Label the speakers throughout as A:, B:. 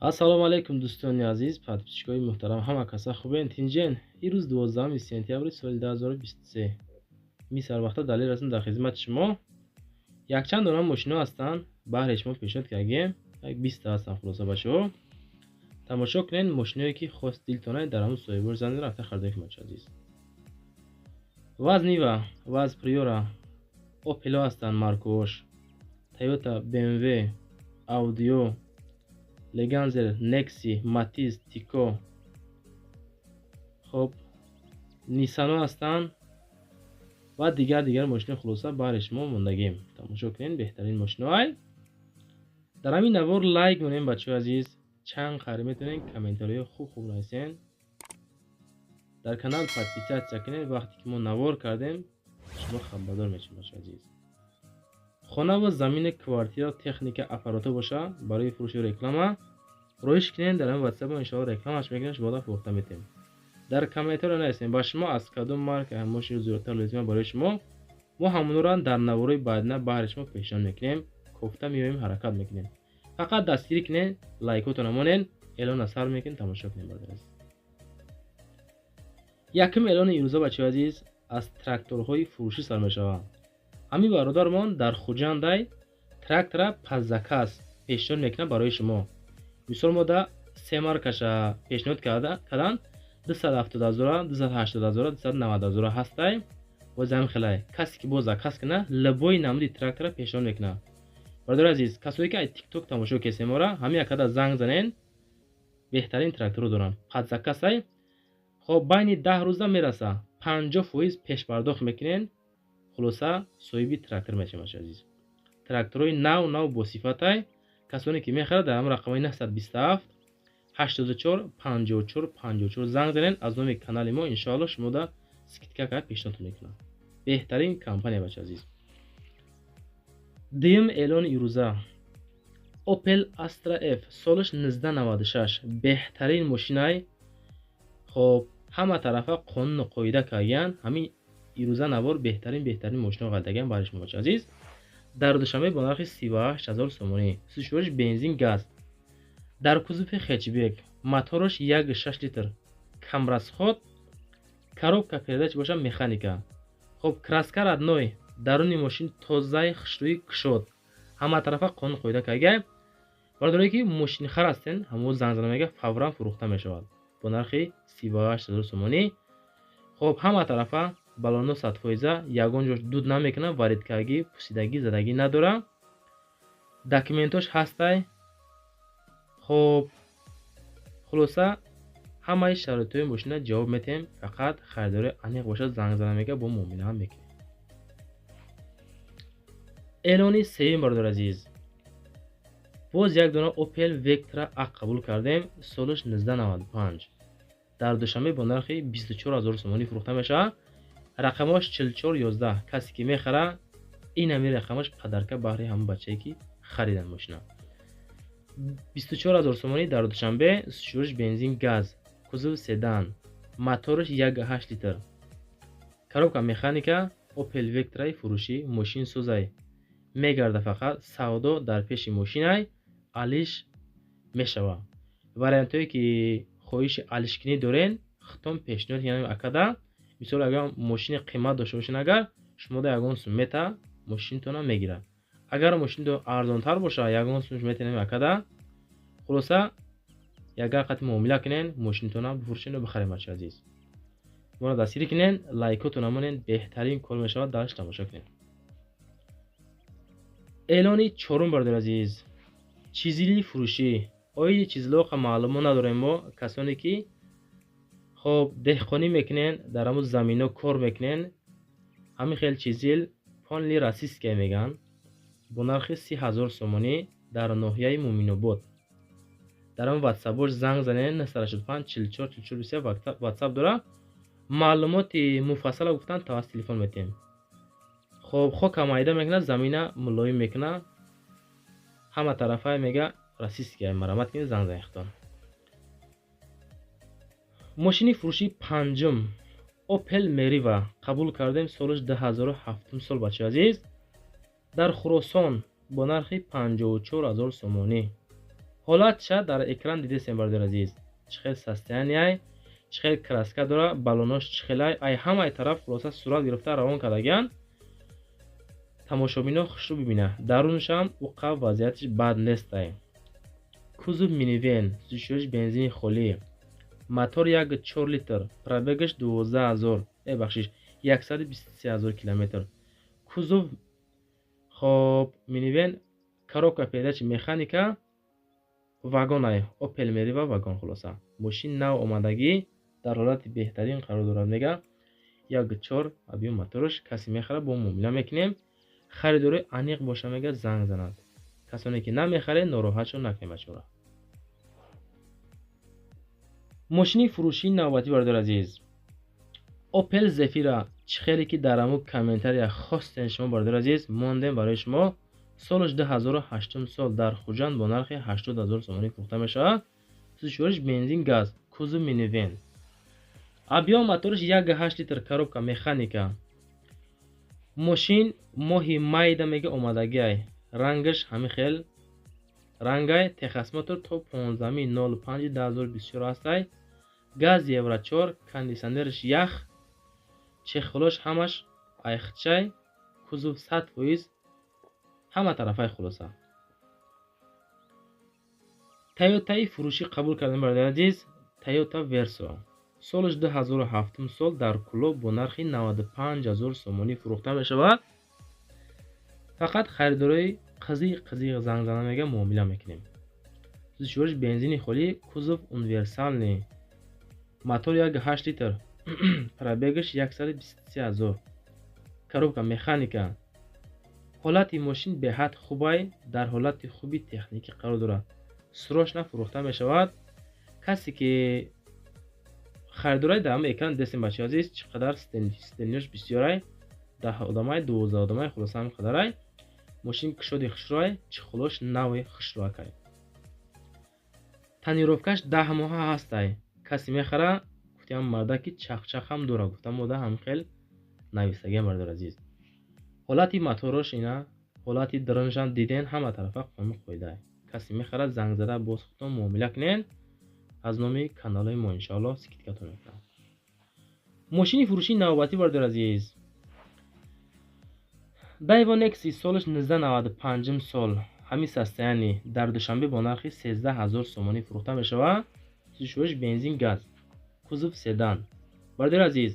A: Ассалому алайкум, дӯстони азиз, подписчикои муҳтарам, ҳама каса хубен, тинҷен? Ирӯз 12 сентябри соли 2023 ми сарвақта Далер ҳастам дар хизмати шумо. Якчанд дона мошино ҳастанд, баҳри шумо пешниҳод кардем, як 20-та ҳастанд. Хулоса, бачаҳо, тамошо кунед, мошиное ки хост дилтона, дар ҳамун соҳибор занг рафта харидорӣ кунед, бачаҳо азиз. ВАЗ Нива, ВАЗ Приора, Опело ҳастанд маркаош, Тойота, БМВ, Аудио, Легензер, Некси, Матиз, Тико, хоб, Ниссано ҳастанд ва дигар дигар мошино. Хулоса, баҳри шумо мондагим, тамошо кунед, беҳтарин мошиноай. Дар ҳамин навор лайк монем, бачаҳои азиз, чанд қариб метавонед комментариҳои хуб хуб нависен, дар канал подписаться кунед. Вақте ки мо навор кардем, шумо хабардор мешавед, бачаҳои азиз. Хона ва замини, квартира, техника, аппарато боша, барои фурӯши реклама роиш кунед дар ҳамин ватсап, иншоалло рекламаш мекунем, шумо фурӯхта метем. Дар комментарио нависем, ба шумо аз кадом марка мошини зиёдтар лозима барои шумо, мо ҳамонро дар наворои баъдина баҳри шумо пешниҳод мекунем, кофта меоем, ҳаракат мекунем. Фақат дастгирӣ кунед, лайкотона монед. Эълона сар мекунем, тамошо кунем, бародари азиз. Якум эълони имрӯза, бачаҳои азиз, аз тракторҳои фурӯшӣ сар мешавад. Ҳамин бародармон дар Хуҷандай трактора под заказ пешниҳод мекунад барои шумо. Мисол, мо да се маркаша пешниҳод карданд: 270 ҳазора, 280 ҳазора, 290 ҳазора ҳастай. Боз ҳамин хелай, касе ки боз заказ кунад, любой намуди трактора пешниҳод мекунад. Бародари азиз, касое ки аз ТикТок тамошо кесем мора, ҳамин якада занг занен, беҳтарин тракторо дорам, под заказай. Хоб, байни 10 рӯза мераса, 50% пешпардохт мекунен, хулоса, соҳиби трактор мешавед, бачаи азиз. Тракторҳои нав нав бо сифатай. Касоне ки мехарад, дар ҳамон рақамҳои 927 84 54 54 занг занед. Аз номи канали мо иншоалло шумода скидка кард пешниҳод мекунам. Беҳтарин компания, бача азиз. Дуюм эълони ирӯза: Opel Astra F, солаш 1996, беҳтарин мошинай. Хоб, ҳама тарафа қонуну қоида кардагиян. Ҳамин ирӯза навор беҳтарин беҳтарин мошино ғалтагиян барои шумо, бача азиз. Дар Душанбе бо нархи 38 000 сомонӣ, сӯзишвориш бензин, газ, дар кузови хэтчбек, мотораш 1,6 литр, камрасход, коробка передач боша механика. Хоб, краска родной, даруни мошин тозаи, хушрӯи, кушод, ҳама тарафа қонун қоида кардагия. Бародарое ки мошинихар ҳастен, ҳамо занг зана, мега, фавран фурӯхта мешавад бо нархи 38 000 сомонӣ. Хоб, ҳама тарафа балоно 100%, ягон ҷош дуд намекунад, варидкагӣ, пусидагӣ, задагӣ надора, документош ҳастай. Хоб, хулоса, ҳамаи шароитҳои мошина ҷавоб метиҳем. Фақат харидори аниқ бошад, занг зана, мега, бо муомила мекунем. Эълони сеюм, бародари азиз, боз як дона Opel Vectra A қабул кардем, солаш 1995, дар Душанбе бо нархи 24 000 сомонӣ фурӯхта мешавад. Рақамҳош 44 11. Касе ки мехара, ин ҳамин рақамаш подарка баҳри ҳамон бачае ки харидан мошина. 24 000 сомонӣ дар Душанбе, сӯзишвориш бензин, газ, кузов седан, мотораш 1,8 литр, коробка механика. Opel Vectra-и фурӯшӣ, мошин созай мегарда, фақат савдо дар пеши мошинай, алиш мешавад. Вариантҳое ки хоҳиши алишкунӣ дорен, хитом пешниҳод кунем акада. Мисол, агар мошини қимат дошта бошен, агар шумода ягон сум мета, мошинтона мегирад. Агар мошинто арзонтар боша, ягон сум метавонем акада. Хулоса, ягар қати муомила кунен, мошинтона бифурӯшену бихарем. Бача азиз, моро дастгирӣ кунен, лайкотона монен, беҳтарин кор мешавад. Дарш тамошо кунед. Эълони чорум, бародари азиз, чизили фурӯшӣ. Оиди чизлоқа маълумот надорем мо. Касоне ки, хоб, деҳқонӣ мекунен, дар ҳамун замино кор мекунен, ҳамин хел чизил полный российская мегӯянд, бо нархи 30 000 сомонӣ дар ноҳияи Муъминобод. Дар ҳамн ватсапош занг занед, 985 44 44 27, ватсап дора. Маълумоти муфассала гуфтан тавассути телефон метиҳем. Хоб, хока майда мекунад, замина мулоим мекунад, ҳама тарафае мега, российская. Марамат кунед, занг занед худтон. Мошини фурӯшии панҷум: Opel Meriva қабул кардем, солаш 2007 сол, бачаи азиз, дар Хуросон бо нархи 54 000 сомонӣ. Ҳолатша дар экран дидесем, бародари азиз, чӣ хел состояние, чӣ хел краска дора, баллонош чӣ хелай, ай ҳамаи тараф хулоса сурат гирифта равон кардагиан. Тамошобино хушрӯ бибина. Дарунашам уқа вазъиятиш бад нестай. Кузов минивен, сӯзишвориш бензини холӣ, мотор 1,4 литр, пробегаш 12 000, бахшиш, 123 000 километр. Кузов хоб минивен, коробка передачи механика, вагонай, Опел Мерива вагон. Хулоса, мошин нав омадагӣ, дар ҳолати беҳтарин қарор дорад. Мега 1,4 объём мотораш. Касе мехарад, бо муомила мекунем. Харидори аниқ боша, мега, занг занад. Касоне ки намехаред, нороҳатшон накунем, бачора. Мошини фурӯшии навбатӣ, бародари азиз, Опел Зефира. Чӣ хеле ки дар ҳамун комментария хостем шумо, бародари азиз, мондем барои шумо. Солаш 2008 сол, дар Хуҷанд бо нархи 80 000 сомонӣ фурӯхта мешавад. Сӯзишвориш бензин, газ, кузов минивен, объём мотораш 1,8 литр, коробка механика. Мошин моҳи майда, мега, омадагиай, рангаш ҳамин хел рангай. Техосмотр то 15.05.2024 ҳастай. Газ евро 4, кондитсионераш ях, чехолош ҳамаш айхчай, кузов 100%, ҳама тарафай. Хулоса, Тойотаи фурӯшӣ қабул кардем, бародари азиз, Тойота Версо, солаш 2007 сол, дар Кӯлоб бо нархи 95 000 сомонӣ фурӯхта мешавад. Фақат харидорои қызиқ қызиқ занг зана, мега, муомила мекунем. Сӯзишвориш бензини холӣ, кузов универсальный, мотор 1,8 литр, пробегаш 123 000, коробка механика. Ҳолати мошин беҳад хубай, дар ҳолати хуби техникӣ қарор дорад. Срочно фурӯхта мешавад. Касе ки харидорай, дар ҳама экран дестем, бачаи азиз, чӣ қадар сиденьеош бисёрай, 10 одамай, 12 одамай, хулоса, ҳамин қадарай. Мошин кушоди хушрӯай, чехолош нави хушрӯакай, тонировкаш 10 моҳа ҳастай. Касе мехара, гуфтиам, мардаки чақчақ ҳам дора, гуфтам, мода ҳам хел нависагиам, бародари азиз. Ҳолати моторош ина, ҳолати дарунашам диден, ҳама тарафа қонун қоида. Касе мехарад, занг зада боз худтон муомила кунед. Аз номи каналҳои мо, иншоалло, скидкатон мекунам. Мошини фурӯшии навбатӣ, бародари азиз, Дайва Некси, солаш 1995 сол, ҳамин состояние, дар Душанбе бо нархи 13 000 сомонӣ фурӯхта мешавад. Сӯзишвориш бензин, газ, кузов седан. Бародари азиз,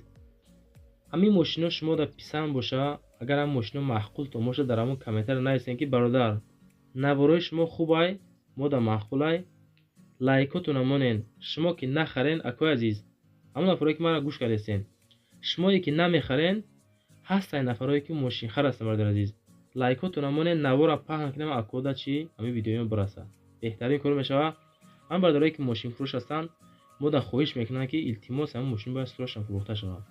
A: ҳамин мошино шумо дар писанд боша, агар ҳамин мошино маъқултон боша, дар ҳамон комментария нависем, ки бародар, наворои шумо хубай, мо дар маъқулай, лайкотона монен. Шумо ки нахарен, акои азиз, ҳамон нафарое ки маро гӯш кардестен, шумое ки намехарен, ҳастай нафарое ки мошинхар ҳастанд. Бародари азиз, лайкотона монен, навора паҳн кунем, акода чи ҳамин видеоё бираса, беҳтарин кор мешавад. Ҳам бародарое ки мошинфурӯш ҳастанд, мо дар хоҳиш мекунанд, ки илтимос, ҳамин мошин бояд срочно фурӯхта шавад,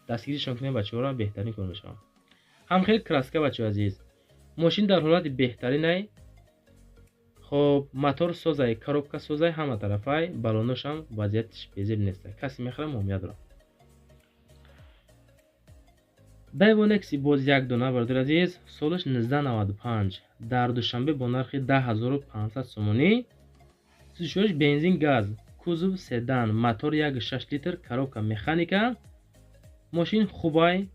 A: дастгиришон кунем бачаҳоро, беҳтарин кор мешавад. Ҳам хел краска, бачаҳои азиз, мошин дар ҳолати беҳтаринай. Хоб, мотор созай, коробка созай, ҳама тарафай, баллоношам вазъиятиш безеб нестай. Касе мехарад, муомила дорад. Дайва Некси боз як дона, бародари азиз, солаш 1995, дар Душанбе бо нархи 10 500 сомонӣ. Сӯзишвориш бензин, газ, кузов седан, мотор 1,6 литр, коробка механика. Мошин хубай,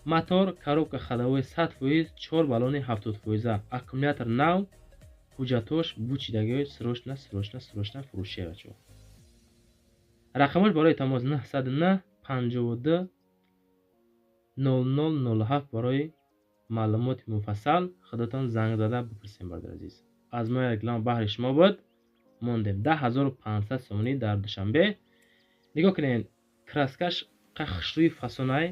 A: мотор, коробка ходовой 100%, чор баллони 70%, аккумулятор нав, ҳуҷҷатош бучидагиҳои. Срочно, срочно, срочно фурӯшия, бачаҳо. Рақамош барои тамос 909 52 0007. Барои маълумоти муфассал худатон занг зада бипурсем, бародари азиз. Аз мо реклама баҳри шумо буд, мондем. 10 500 сомонӣ дар Душанбе. Нигоҳ кунед, краскаш қа хушрӯи фасонай.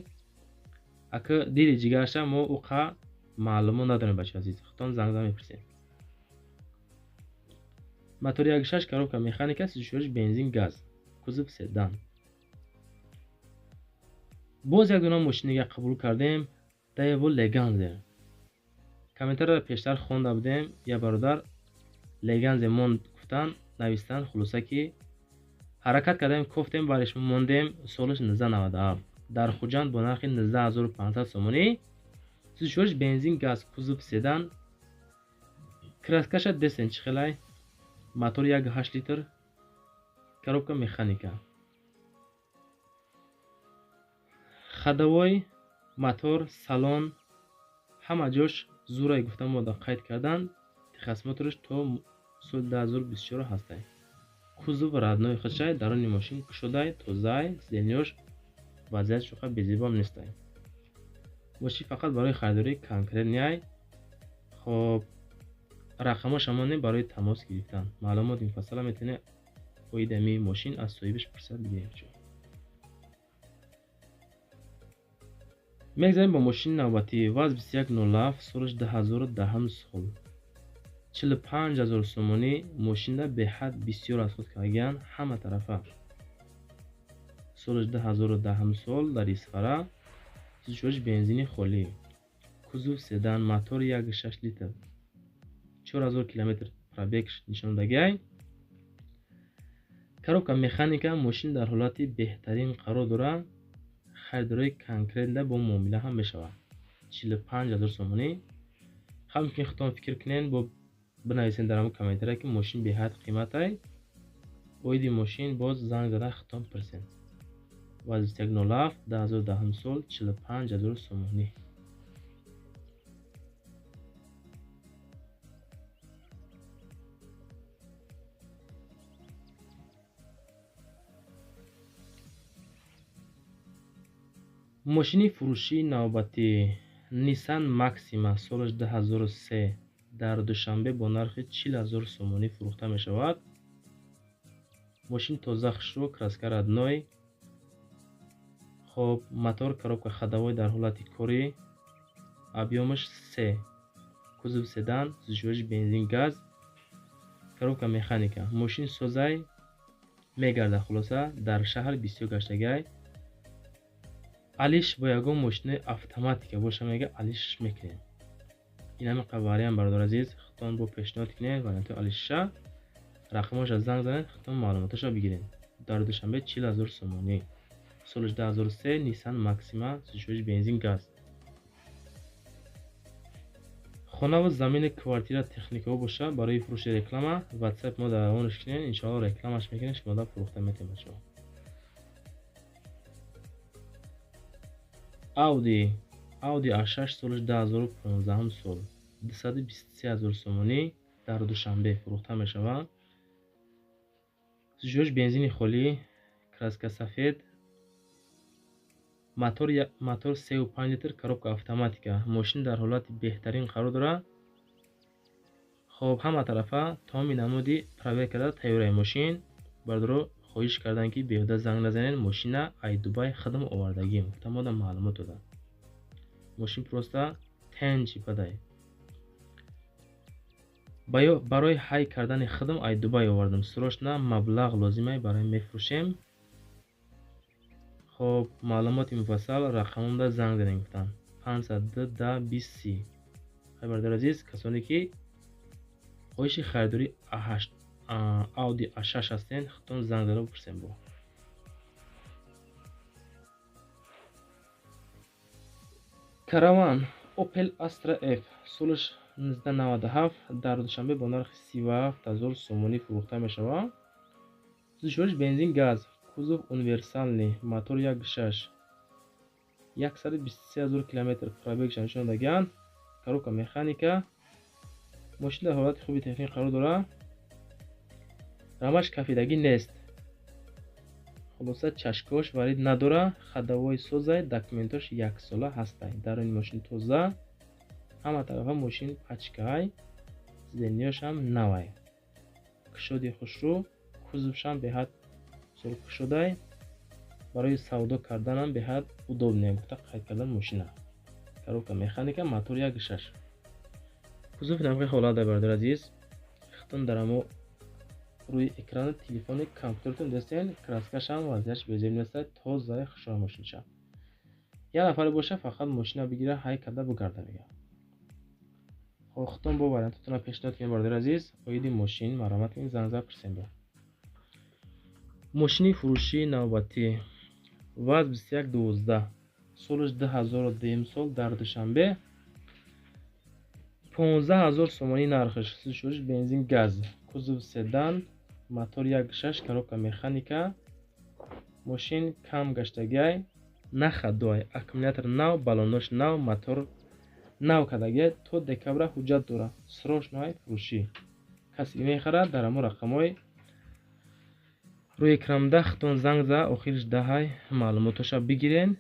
A: Ака, дили ҷигарша мо уқа маълумот надорем, бачаи азиз, худтон занг зада мепурсем. Мотори 1,6, коробка механика, сӯзишвориш бензин, газ, кузов седан. Боз як дона мошин дига қабул кардем, Даево Леганзер. Комментарияро пештар хонда будем, я бародар Леганзе монд гуфтан, навистан. Хулоса, ки ҳаракат кардем, кофтем, бариш мондем. Солаш 1997, дар Хуҷанд бо нархи 19 500 сомонӣ. Сӯзишвориш бензин, газ, кузов седан. Краскаша десен, чӣ хелай. Мотор 1.8 литр, коробка механика. Ходовой, мотор, салон ҳама ҷош зурай гуфта мода қайд кардан. Техосмотрш то соли 2024 ҳастай. Кузов родной худшай, даруни мошин кушодай, тозай, сиденьёш вазъият шуха безебом нестай. Мошин фақат барои харидории конкретный. Хоб, рақамош ҳамоне барои тамос гирифтан. Маълумоти муфассала метавонед оид ами мошин аз соҳибаш пурсад бигирем. Мегзарем ба мошини навбатӣ. ВАЗ 2107, солаш 2010 сол. 45 000 сомонӣ. Мошинда беҳад бисёр аз худ кардагиян ҳама тарафа. Солаш 2010 сол, дар Исфара, сӯзишвориш бензини холӣ. Кузов седан, мотор 1.6 литр. 4000 километр пробег нишондагиай. Коробка механика, мошин дар ҳолати беҳтарин қарор дорад. Харидорои конкретно бо муомила ҳам мешавад. 45 000 сомонӣ. Ҳам мумкин худтон фикр кунед, бо бинависед дар ҳамон комментария, ки мошин беҳад қиматай. Оиди мошин боз занг зада худтон пурсед. ВАЗ 2107, 2010 сол, 45 000 сомонӣ. Мошини фурӯшии навбатӣ Nissan Maxima, солаш 2003, дар Душанбе бо нархи 40 000 сомонӣ фурӯхта мешавад. Мошин тоза, хушрӯ, краска родной. Хоб, мотор, коробка ходовой дар ҳолати корӣ, объёмаш 3, кузов седан, сӯзишвориш бензин газ, коробка механика. Мошин созай мегардад, хулоса дар шаҳр бисёр гаштагиай. Алиш бо ягон мошинаи автоматика боша, мега алиш мекунем. Ин ҳамин қабл вариант, бародар азиз, худтон бо пешниҳод кунед вариантҳои алишша, рақамҳоша занг занед, худтон маълумоташро бигиред. Дар Душанбе 40 000 сомонӣ. Солаш 2003, Nissan Maxima, сӯзишвориш бензин газ. Хонаву замини, квартира, техникаҳо боша барои фурӯши реклама WhatsApp мо дар равонаш кунед, иншоалло рекламаш мекунем, шумода фурӯхта метавонем, бачаҳо. Audi A6, солаш 2015 сол, 223 000 сомонӣ дар Душанбе фурӯхта мешавад. Сӯзишвориш бензини холӣ, краска сафед, мотор 3,5 литр, коробка автоматика. Мошин дар ҳолати беҳтарин қарор дорад. Хоб, ҳама тарафа тамоми намуди проверка карда тайёраи мошин. Бародаро хоҳиш карданд, ки беҳуда занг назанед, мошина ай Дубай худам овардагием. Гуфтам, модам маълумот додам. Мошин просто тенҷи бадай. Барои ҳай кардани худам ай Дубай овардам. Срочно маблағ лозимай, барои мефурӯшем. Хоб, маълумоти муфассал рақамонда занг занед, гуфтанд. 502 10 20 30. Хай, бародари азиз, касоне ки хоҳиши харидории A8, Audi A6 ҳастен, худтон занг зада бипурсем бо. Караван Opel Astra F, солаш 1997, дар Душанбе бо нархи 37 000 сомонӣ фурӯхта мешавад. Сӯзишвориш бензин газ, кузов универсальный, мотор 1.6, 123 000 километр пробегша нишон додагианд, коробка механика. Мошин дар ҳолати хуби техникӣ қарор дорад. Рамаш кафидагӣ нест. Хулоса чашкош варид надорад, ходовой созай, документош яксола ҳастай. Даруни мошин тоза, ҳама тарафа мошин пачкаай, сиденьёшам навай. Кушоди хушрӯ, кузовшам беҳад кушодай, барои савдо карданам беҳад удобный, гуфта қайд кардан мошина. Коробка механика, мотор 1.6. Кузов намқи ҳолат, бародари азиз, худтон дар ҳамо рӯи экрани телефони компютертон дестен, краскашам вазъиятш безеб нестай, тозаи хушрӯ мошинша. Як нафаре боша, фақат мошина бигира, ҳай карда бугарда, мега. Хоб, худтон бо вариантотонро пешниҳод кунед, бародари азиз, оиди мошин марҳамат кунед, занг зада пурсем бо. Мошини фурӯшии навбатӣ ВАЗ 2112, солаш 2002 сол, дар Душанбе 15 000 сомонӣ нархаш. Сӯзишвориш бензин, газ, кузов седан, мотор 1,6, коробка механика. Мошин кам гаштагиай, на ходовой, аккумулятор нав, баллонош нав, мотор нав кардагиай, то декабра ҳуҷҷат дорад. Срочный фурӯшӣ. Касе мехарад, дар ҳамон рақамҳои рӯи экранда худтон занг зада, охириш даҳай, маълумотоша бигирен.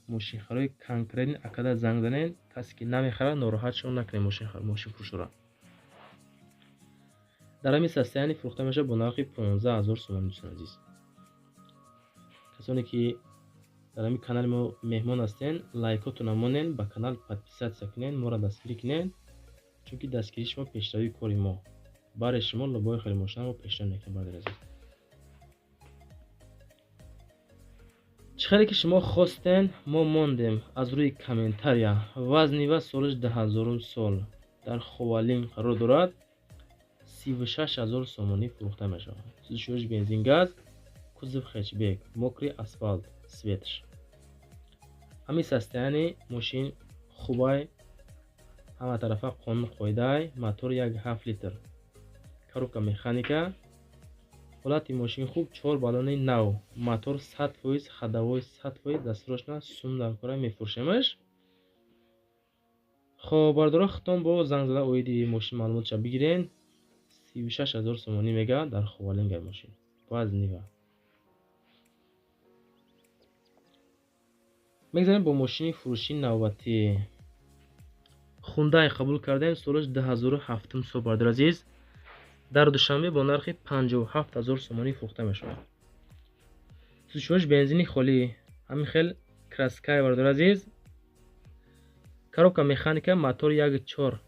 A: Мошинхарои конкретный акада занг занен. Касе ки намехарад, нороҳат шон накунед мошинфурӯшора. Дар ҳамин состояние фурӯхта мешавад бо нархи 15 000 сомонӣ. Дӯстони азиз, касоне ки дар ҳамин канали мо меҳмон ҳастен, лайкотона монен, ба канал подписаться кунен, моро дастгирӣ кунен, чунки дастгирии шумо пешравии кори мо. Барои шумо любой хели мошина мо пешниҳод мекунем. Бародари азиз, чӣ хеле ки шумо хостен, мо мондем аз рӯи комментария. ВАЗ Нива, солиш 2000-ум сол, дар Ховалинг қарор дорад, 36 000 сомонӣ фурӯхта мешавад. Сӯзишвориш бензин, газ, кузов хэтчбек, мокрый асфальт, светш. Ҳамин состояние мошин хубай, ҳама тарафа қонун қоидаай, мотор 1,7 литр, коробка механика. Ҳолати мошин хуб, чор баллони нав, мотор 100%, ходовой 100%, дастсрочно сум дар кора мефурӯшемаш. Хоб, бардора, худтон бо занг зада оиди мошин маълумотша бигирен. 36 000 сомонӣ мега, дар Ховалингай мошин ВАЗ Нива. Мегзарем бо мошини фурӯшии навбатӣ. Хундай қабул кардем, солаш 2007 сол, бародари азиз, дар Душанбе бо нархи 57 000 сомонӣ фурӯхта мешавад. Сӯзишвориш бензини холӣ, ҳамин хел краскай, бародари азиз, коробка механика, мотор 1,4.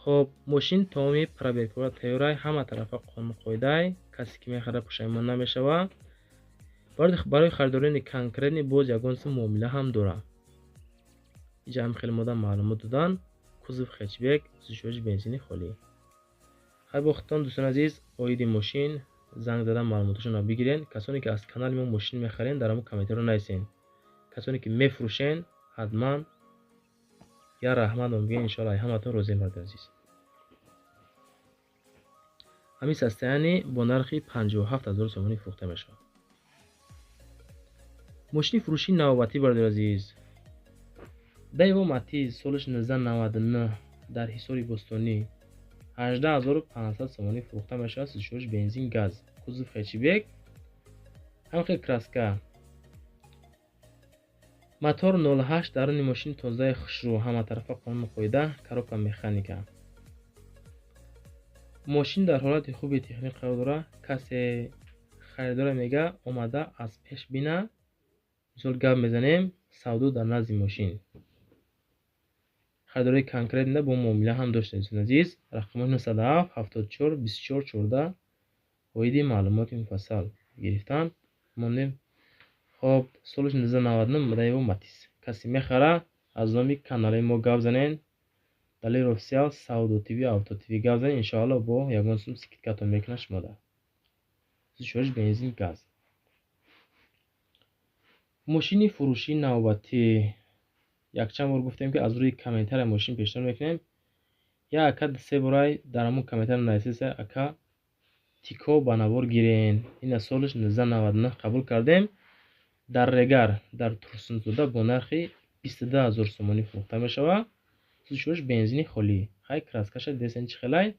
A: Хоб, мошин тамоми проверкаҳоро тайёрай, ҳама тарафа қонун қоидай. Касе ки мехарад, пушаймон намешавад. Барои харидорони конкретный боз ягон сум муомила ҳам дорад. Иҷа ҳам хеле мода маълумот додан. Кузов хэтчбек, сӯзишвориш бензини холӣ. Хай, бо худтон, дӯстони азиз, оиди мошин занг зада маълумоташонро бигирен. Касоне ки аз канали мо мошин мехарен, дар ҳамон комментариҳо нависен. Касоне ки мефурӯшен, ҳатман я раҳмат мегӯем, иншоалло ҳаматон розием. Бародари азиз, ҳамин состояние бо нархи 57 000 сомонӣ фурӯхта мешавад. Мошини фурӯшии навбатӣ, бародари азиз, Дэева Матиз, солаш 1999, дар Ҳисори Бостонӣ 18 500 сомонӣ фурӯхта мешавад. Сӯзишвориш бензин, газ, кузов хэтчбек, ҳамхел краска, мотор 0,8, даруни мошин тозаи хушрӯ, ҳама тарафа қонуну қоида, коробка механика. Мошин дар ҳолати хуби техникӣ қарор дорад. Касе харидора мега, омада аз пеш бина, мисол гап мезанем, савдо дар назди мошин. Харидорои конкретно бо муомила ҳам дошта. Дӯстони азиз, рақамҳои 907 74 24 14 оиди маълумоти муфассал гирифтан мондем. Хоб, солаш 1999, Дэева Матиз. Касе мехара, аз номи каналҳои мо гап занен, Далер Офисиал, Савдо ТВ, Авто ТВ гап занен, иншоалло бо ягон сум скидкатон мекунад шумода. Сӯзишвориш бензин, газ. Мошини фурӯшии навбатӣ. Якчанд бор гуфтем, ки аз рӯи комментария мошин пешниҳод мекунем. Як ака се борай дар ҳамон комментария нависеса: «Ака, Тико ба навор гирен». Ина солаш 1999, қабул кардем, дар Регар, дар Турсунзода бо нархи 22 000 сомонӣ фурӯхта мешавад. Сӯзишвориш бензини холӣ. Хай, краскаша дидесен чӣ хелай.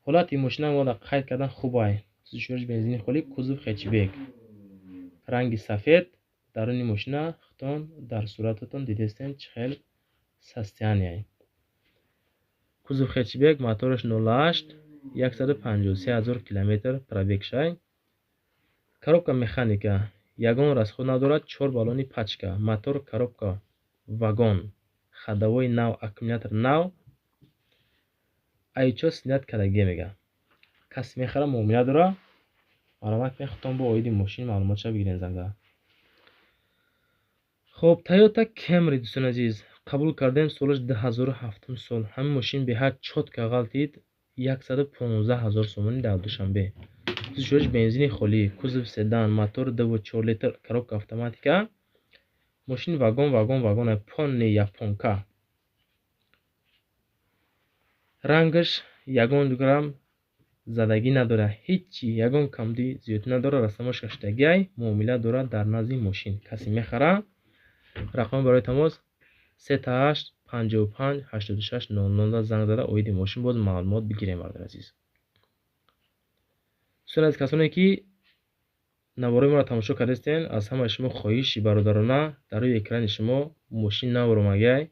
A: Ҳолати мошина мода қайд кардан хубай. Сӯзишвориш бензини холӣ, кузов хэтчбек, ранги сафед, даруни мошина худтон дар сурататон дидестен чӣ хел состояние. Кузов хэтчбек, мотораш 0,8, 153 000 километр пробег шай, коробка механика, ягон расход надорад, чор баллони пачка, мотор, коробка вагон, ходовой нав, аккумулятор нав, айчо снять кардагӣ мега. Касе мехара, муомила дора, марҳамат кунед, худтон бо оиди мошин маълумотша бигирен занг зада. Хоб, Тойота Кемри, дӯстони азиз, қабул кардем, солаш 2007 сол. Ҳамин мошин беҳад чётко ғалтид, 115 000 сомонӣ дар Душанбе. Сӯзишвориш бензини холӣ, кузов седан, мотор 2,4 литр, коробка автоматика. Мошин вагон, вагон, вагон, полный японка. Рангаш ягон грамм задагӣ надорад, ҳичи ягон камди зиёдӣ надорад, растаможка шудагиай, муомила дорад дар назди мошин. Касе мехара, рақами барои тамос 38 55 86 00 занг зада оиди мошин боз маълумот бигирем, бародари азиз. Дӯстони азиз, касоне ки наворои моро тамошо кардастен, аз ҳамаи шумо хоҳиши бародарона: дар рӯи экрани шумо мошин наворомагиай,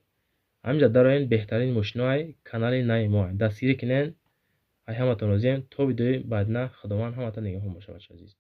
A: ҳаминҷа дароен, беҳтарин мошиноай канали нави мо дастгирӣ кунен. Ай ҳаматон розием. То видеои баъдина, Худованд ҳаматон нигаҳбон бошад, бачаи азиз.